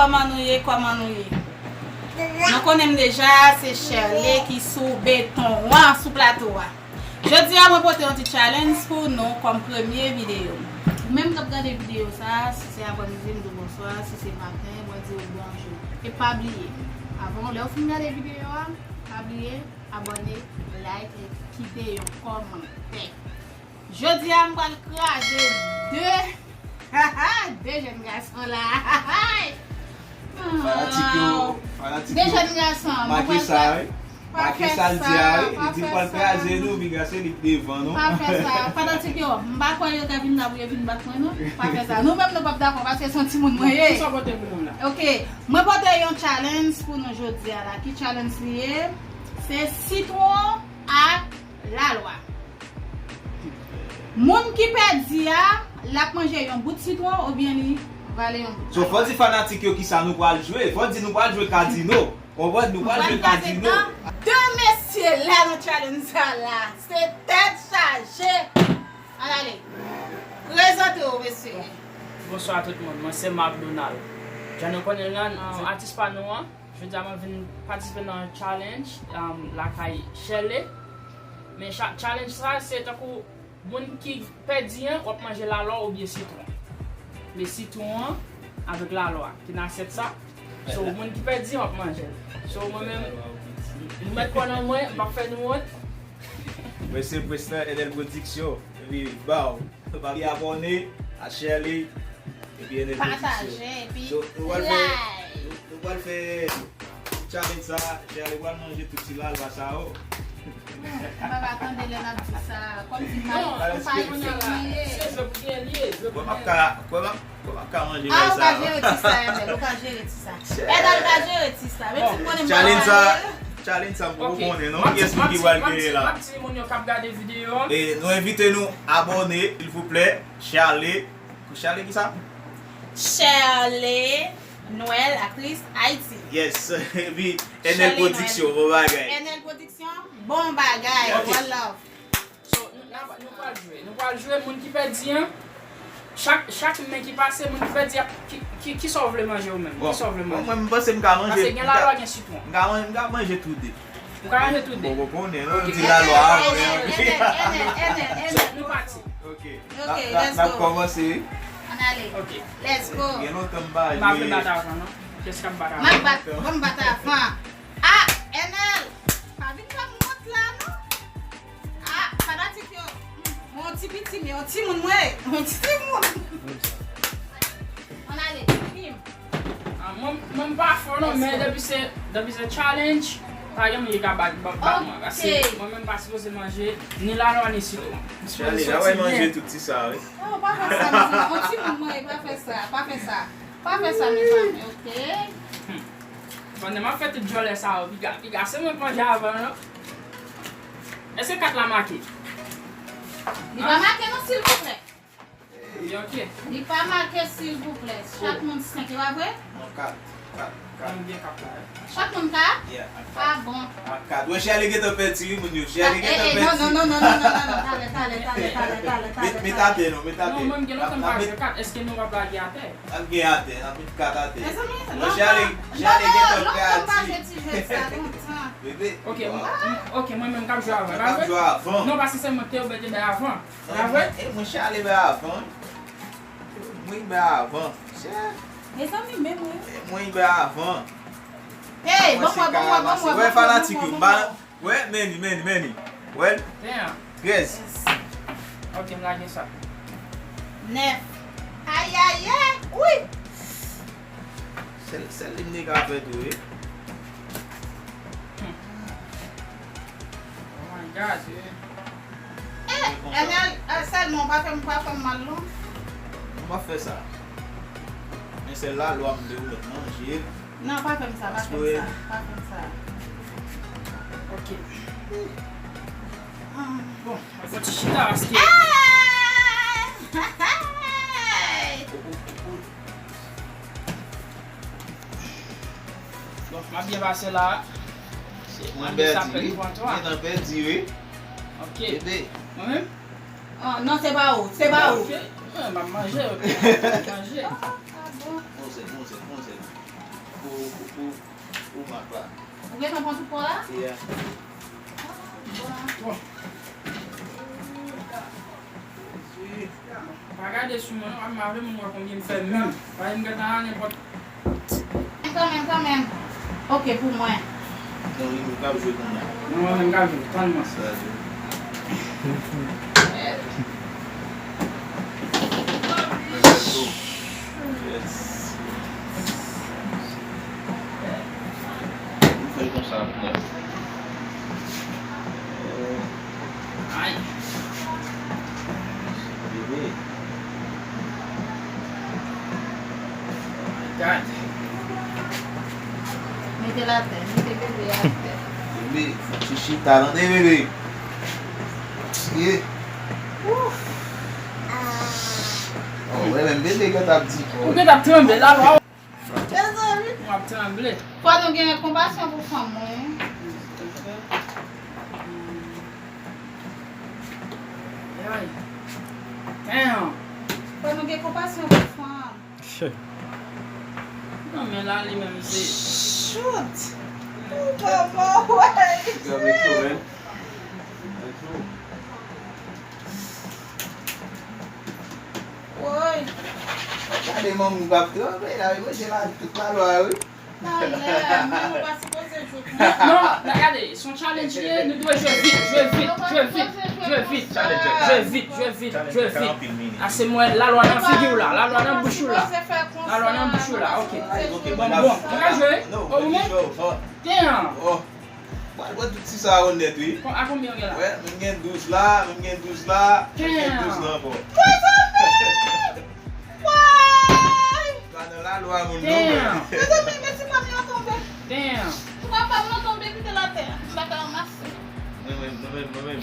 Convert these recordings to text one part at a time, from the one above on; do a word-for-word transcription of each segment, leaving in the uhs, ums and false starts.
Kòman nou ye? Kòman nou ye? Nou konnen m deja, se Sherley ki sou beton an, sou plato a. Jodi a, mwen pote yon ti challenge pou nou kòm premye videyo. Ou menm k ap gade videyo sa a, si se aprèmidi, m di w bonswa, si se maten, mwen di w bonjou. E pa bliye, avan w, lè w fin gade videyo a, pa bliye abòne, like e kite yon kòmantè. Jodi a, m pral kraze de, de jèn gason la. Fanatik yo, fanatik yo, make sa, wi. Make sa l di a, wi. Li di l pral kraze nou, piga se li k devan, non? Pa fè sa. Fanatik yo, m pa kwè yo te vin la pou yo vin bat mwen, non. Pa fè sa. Nou menm, nou p ap dakò, paske se yon timoun mwen ye. Kisa w pote pou nou la? Ok. Mwen pote yon challenge pou nou jodi a la. Ki challenge li ye? Se sitwon ak lalwa. Moun ki pèdi a, l ap manje yon bout sitwon oubyen li vale yon bout lalwa. So, fò di fanatik yo kisa nou pral jwe. Fò di nou pral jwe kazino. Konprann, nou pral jwe kazino. De mesye la nan challenge sa la. Se tèt chaje. Ann ale. Prezante w, mesye. Bonswa tout moun. Mwen se Marc Donald. Jan nou konnen l lan, atis pa nou an. Jodi a mwen vin patisipe nan challenge, um, lakay Sherley. Men cha-, challenge sa, se tankou moun ki pèdi an, w ap manje lalwa oubyen sitwon. Men sitwon an avèk lalwa ki nan asyèt sa. So, moun ki pèdi an, w ap manje l. So, mwen menm, nou mèt kwè nan mwen, m p ap fè nou wont. Mwen se prezidan Enel Production. Epi, baw, pa bliye abòne a Sherley. Epi Enel Production. Pataje, epi like. So, nou pral fè, nou, nou pral fè challenge sa, Sherley pral manje tout ti lalwa sa yo. Papa tande lè n ap di sa, kòmsi m pa, m pa itil li ye. Se jwe pou gen li ye, jwe pou gen li. Kwè m ap ka, kwè m ap, kwè m ap ka manje bagay sa yo. Ah, ou ka jere ti sa, Enel, ou ka jere ti sa. Enel ka jere ti sa. Menm si m konnen m pa pale. Challenge sa, m poko konnen non. Kiyès ki pral genyen la? M ap di moun yo k ap gade videyo a. E nou envite nou abòne, silvouplè. Sherley. Sherley kisa? Sherley Noël, aktris Ayiti. Yes. Epi Enel Production, bon bagay. Enel Production, bon bagay. Ok. One love. So, nou, nou, nou pral jwe. Nou pral jwe, moun ki pèdi an, chak, chak men ki pase, moun ki pèdi an, ki, ki, kisa w vle manje ou menm? Bon, kisa w vle manje? Bon, mwen, m panse m ka manje. Paske gen lalwa, gen sitwon. M ka manje, m ka manje tou de. Ou ka manje tou de? Bon, bon, konnen, non? Ok. Di lalwa a, mwen. Enel, Enel, Enel, Enel. So, nou pati. Ok. Ok, let's go. N ap kòmanse, wi. Ann ale. Ok. Let's go. Gen lontan m pa jwe. M pa vle bat avan, non. Kiyès k ap bat avan? M ap bat, ban m bat avan. Ah, Enel! Pa vin fè m wont la, non. Ah, fanatik yo. Mwen yon ti piti, men yon timoun mwen ye. Yon ti timoun. Ann ale, pim. Ah, mwen, mwen m pa fò non, men depi se, depi se challenge, pa gen moun ki ka bat, bat, bat mwen. Paske mwen menm pa sipoze manje ni lalwa ni sitwon. M sipoze soti byen. Chale, la wè manje tout ti sa, wi. Oh, pa fè sa, mezanmi. Yon timoun mwen ye, pa fè sa, pa fè sa. Pa fè sa, mezanmi, ok? Hmm. Pandan m ap fè tout djòlè sa yo, piga, piga, se mwen k manje avan, non? Èske kat la make? Li pa make, non, silvouplè. Li ok. Li pa make, silvouplè. Chak moun senk, e pa vre? Non, kat. Kat, kat. Mwen gen kat la, wi. Chak moun kat? Yeah, ak kat. Ah bon. Ak kat. Wè, Sherley gentan pèdi, wi, moun yo. Sherley gentan pèdi. Non, non, non, non, non, non, non, talè, talè, talè, talè, talè, talè. Met, met atè, non, met atè. Non, mwen, m gen lontan m pa jwe kat. Èske nou p ap lage atè? N ap gen atè, n ap met kat atè. Mezanmi, lontan, Sherley, Sherley gentan pèdi. Lontan m pa jwe ti jwèt sa, lontan. Bebe. Ok, m, m, ok, mwen menm k ap jwe avan. Mwen k ap jwe avan. Non, paske se mwen k te oblije bay avan. E mwen, e mwen Sherley bay avan. Mwen bay avan. Mezanmi, men mwen. E mwen bay avan. Hey, ban mwen, ban mwen, ban mwen, ban mwen, ban mwen, ban mwen. Wè, fanatik yo, m ba, wè, men li, men li, men li. Wè l? Damn. Trèz. Ok, m lage sa. Nèf. Ayayay, wi. Sèl, sèl li m te ka fè tou, wi. Hmm. Oh my God. Eh, Enel, eh, sèlman, w pa fè m, pa fè m mal, non. Mwen pa fè sa. Men se lalwa m vle ou mèt manje. Non, pa fè m sa, pa fè m sa, pa fè m sa. Ok. Ah. Bon, mwen fò ti chita paske. Hey! Bon, m ap byen pase la. Mwen pèdi, wi. Gentan pèdi, wi. Ok. Bebe. Mwen menm? Ah, non, se pa ou, se pa ou. Ok. Ah, m ap manje, ok. M ap manje. Ah, ah, bon. Bon, se bon, se bon, se bon. Pou, pou, pou, pou mak la. Ou gentan pran tout pwa la? Yeah. Ah, bon. Pa gade sou mwen non, m pa vle moun wè konbyen m fè menm. Paske m gentan la nenpòt. Kanmenm, kanmenm. Ok, pou mwen. Non, li menm k ap jwe kounye a. Non, mwen menm k ap jwe. Tann mwen. Sa di. Yes. Nou fè l konsa pou mwen. Ay. Bebe. Oh my God. Mete l atè, mete bebe a atè. Bebe, fò ti chita, tande, bebe. Ye. Ouf. Oh, wè, menm bebe gentan ap di. Ou gentan ap tranble la, lwa. Mezanmi. M ap tranble. Fò nou gen konpasyon pou fanm, wi. Ay. Damn. Fò nou gen konpasyon pou fanm. Non, men la, li menm, se. Shoot! Ou pa bon, wè. Gade cho, men. Gade cho. Woy! Gade manmi p ap tranble la, wi, manje la, tout lalwa, wi. Talè, men nou pa sipoze jwe konsa. Non, men gade, se yon challenge li ye, nou dwe jwe vit, jwe vit, jwe vit, jwe vit, jwe vit, jwe vit, jwe vit. Ase mwen, lalwa nan figi w la, lalwa nan bouch ou la. Lalwa nan bouch ou la, ok. Bon, bon, nou ka jwe? O, ou menm? Damn! Pral pran tout ti sa onèt, wi. Kon-, a konbyen w gen la? Wè, menm gen douz la, menm gen douz la, menm gen douz la ankò. Mezanmi! Woy! Sa nan lalwa moun non, men. Mezanmi, men ti fanm yo tonbe. Damn! Papa m nan tonbe, kite l atè. M pa ka ranmase. Mwen menm, mwen menm, mwen menm.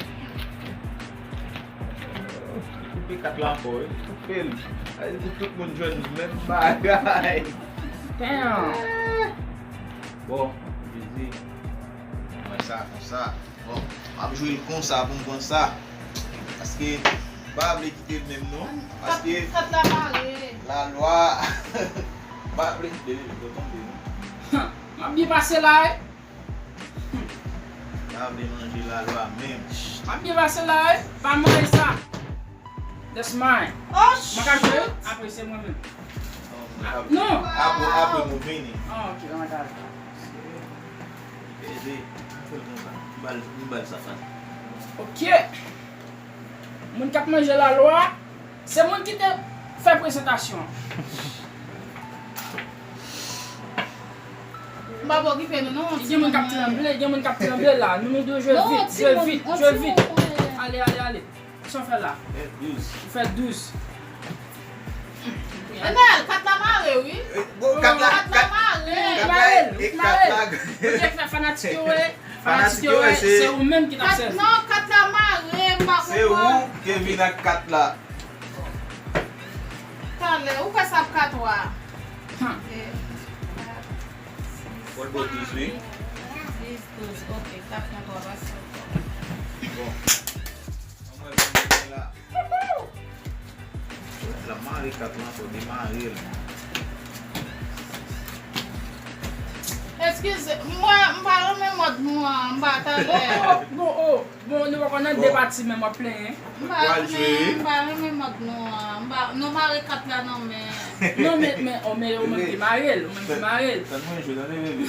Koupe kat la ankò, wi. Koupe l. Sa vle di tout moun jwenn menm bagay. Damn! Bon, Jezi. Mwen sa konsa. Bon, m ap jwe l konsa pou m konsa. Paske m pa vle kite l menm non. Paske kat la mare. Lalwa. M pa vle kite l tonbe non. M ap byen pase la, wi. M pa vle manje lalwa menm. M ap byen pase la, wi. Pa manje sa. That's mine. Oh, mwen ka jwe? Apre se mwen menm. Non. Apre, apre nou vini. Ah, ok, an dakò. Ede, fè l konsa. M ba l, m ba l sa, sa. Ok. Moun k ap manje lalwa, se moun ki te fè prezantasyon an. M pa okipe nou, non. Gen moun k ap tranble, gen moun k ap tranble la. Nou, nou dwe jwe vit, jwe vit, jwe vit. Ale, ale, ale. Sa w fè la? Fè douz. Ou fè douz. Enèl, kat la mare, wi. Bon, kat la, kat la mare. Kat la, e kat la. Ou te fè fanatik yo, wi. Fanatik yo, wi, se ou menm ki t ap sèvi. Non, kat la mare, m pa konprann. Se ou ki vin ak kat la. Talè, ou fè sa ap kat wa. Fò l bò douz, wi. Dis, douz, ok, kat nan twa pase. Bon. Anmwey, bon, mwen la. Kat la mare, kat la ankò, demare l. Eskize, mwen, m pa renmen mòd nou an, m pa talè. Oh, oh, bon, oh. Bon, nou poko nan de pati menm w ap plenyen. M pa renmen, m pa renmen mòd nou an. M pa, nou mare kat la nan men. Non, men, men, o, men, ou menm ki mare l, ou menm ki mare l. Tann mwen jwe, tande, bebe.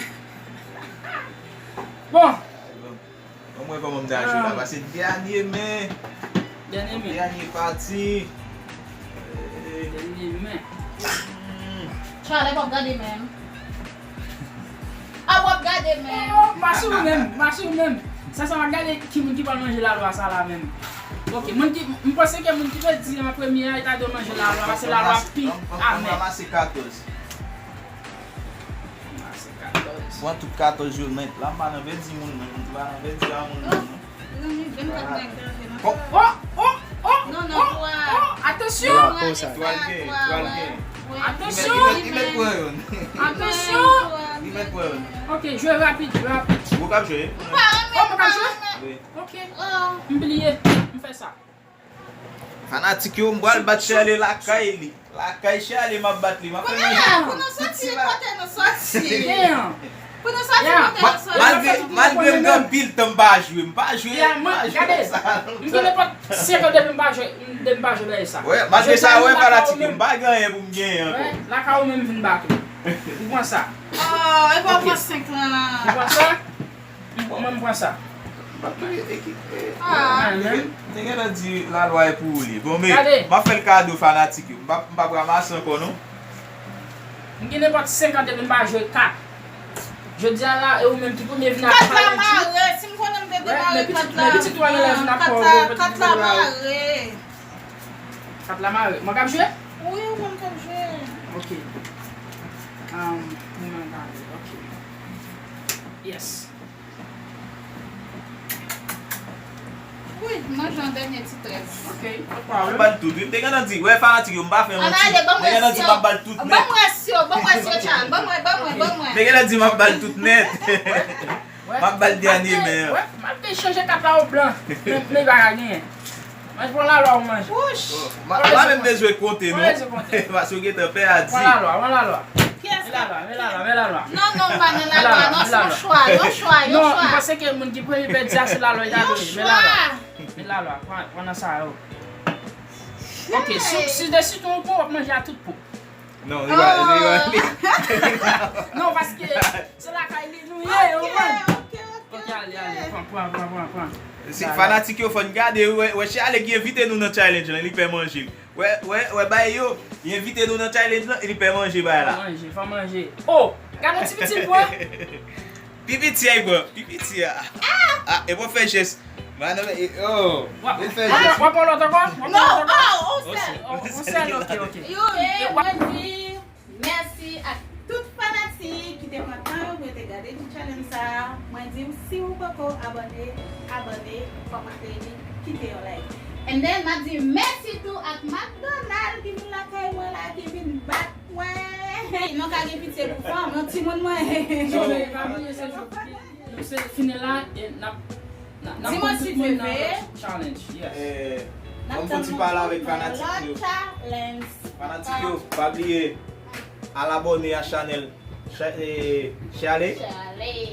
Bon. Bon, mwen kòman m ta jwe la, paske dènye men. Dènye men. Dènye pati. Dènye men. Chalè p ap gade menm. A w ap gade menm. Oh, mache ou menm, mache ou menm. Sa, sa w ap gade ki moun ki pral manje lalwa sa la menm. Ok, moun ki, m panse ke moun ki te di an premye a, li ta dwe manje lalwa, paske lalwa pi amè. M ranmase katòz. M ranmase katòz. Pran tout katòz yo nèt. La, m pa nan vèdi moun menm, m pa nan vèdi a moun menm non. Oh, oh, oh, oh, oh, atansyon! Atansyon! Atansyon! Ok, jwe rapid, jwe rapid. Ou k ap jwe? Oh, mwen k ap jwe? Wi. Ok. M bliye. M fè sa. Fanatik yo, m pral bat Charlie lakay li. Lakay Charlie, m ap bat li. M ap fè manje pou nou. Pou nou soti, kote nou soti? Damn. Pou nou soti, kote nou soti? Malgre, malgre m gen anpil tan m pa jwe, m pa jwe, m pa jwe sa lontan. M gen nenpòt senk an depi m pa jwe, depi m pa jwe bagay sa. Wè, malgre sa, wè, fanatik yo, m pa gen anyen pou m genyen ankò. Lakay ou menm vin bat ou. Ou pran sa. Oh, e pa w pran senk lan. Ou pran sa? Mwen, m pran sa. Te gentan di lalwa e pou ou li. Bon, men, m ap fè l kado fanatik yo. M p ap, m p ap ranmase ankò, non. M gen nenpòt senk an depi m pa jwe kat. Jodi a la, e ou menm ki premye vin ak challenge. Kat la mare, si m konnen m te demare kat la. Men pitit ou an lè vin ak kò, kat la mare. Kat la mare. Mwen k ap jwe? Wi, ou menm k ap jwe. Ok. Um, mwen gade. Ok. Yes. Wi, manje yon dènye ti trèz. Ok, no problem. M ap ba l tout, wi. M te gentan di, wè fanatik yo, m pa fè manti. M te gentan di m ap ba l tout nèt. Ban m rès yo, ban m rès yo, Charles. Ban m wè, ban m wè, ban m wè. M te gentan di m ap ba l tout nèt. M ap ba l dènye men an. Wè, m ap te chanje kat la o blan. Men, men pa ka genyen. Mwen pran lalwa ou manje. Wouch! M pa menm bezwen konte non. Paske w gentan pè a di. Pran lalwa, pran lalwa. Kiyès k ap. Men lalwa, men lalwa, men lalwa. Non, non, m pa nan lalwa, non, se yon chwa, yon chwa, yon chwa. Non, m panse ke moun ki premye pèdi a se lalwa li ta dwe. Men lalwa. Men lalwa, pran, pran nan sa yo. Ok, si, si de sitou w pran, w ap manje a tout po. Non, li pa, li pa, li. Non, paske se lakay li nou ye, ou konprann? Ok, ok, ok. Ok, ale, ale, pran, pran, pran, pran, pran. Se fanatik yo fò n gade, wè, wè Charlie ki envite nou nan challenge lan, li pè manje. Wè, wè, wè bagay yo, li envite nou nan challenge lan, li pè manje bagay la. Fò manje, fò manje. Oh, gade yon ti piti l pran. Pi piti a, li pran, pi piti a. Ah, e bon fè jès. Mwen ann, e, oh, li fè jès. W ap pran lòt ankò? W ap pran lòt ankò? Non, oh, on sèl. On sèl, ok, ok. Yo, e, mwen di, Mèsi ak tout fanatik ki te pran tan yo pou yo te gade ti challenge sa a. Mwen di w, si w poko abòne, abòne, kòmante epi kite yon like. And then, m ap di mèsi tou ak McDonald ki vin lakay mwen la, ki vin bat mwen. Nou ka gen pitye pou fanm, yon timoun mwen. Fini la, e n ap N ap, n ap konn tout moun nan challenge, yes. N ap tann nou tout nan lòt challenge. Fanatik yo, pa bliye al abòne a chanèl Chale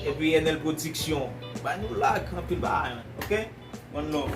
epi Enel Production. Ba nou like, anpil bagay, man. Ok? One love.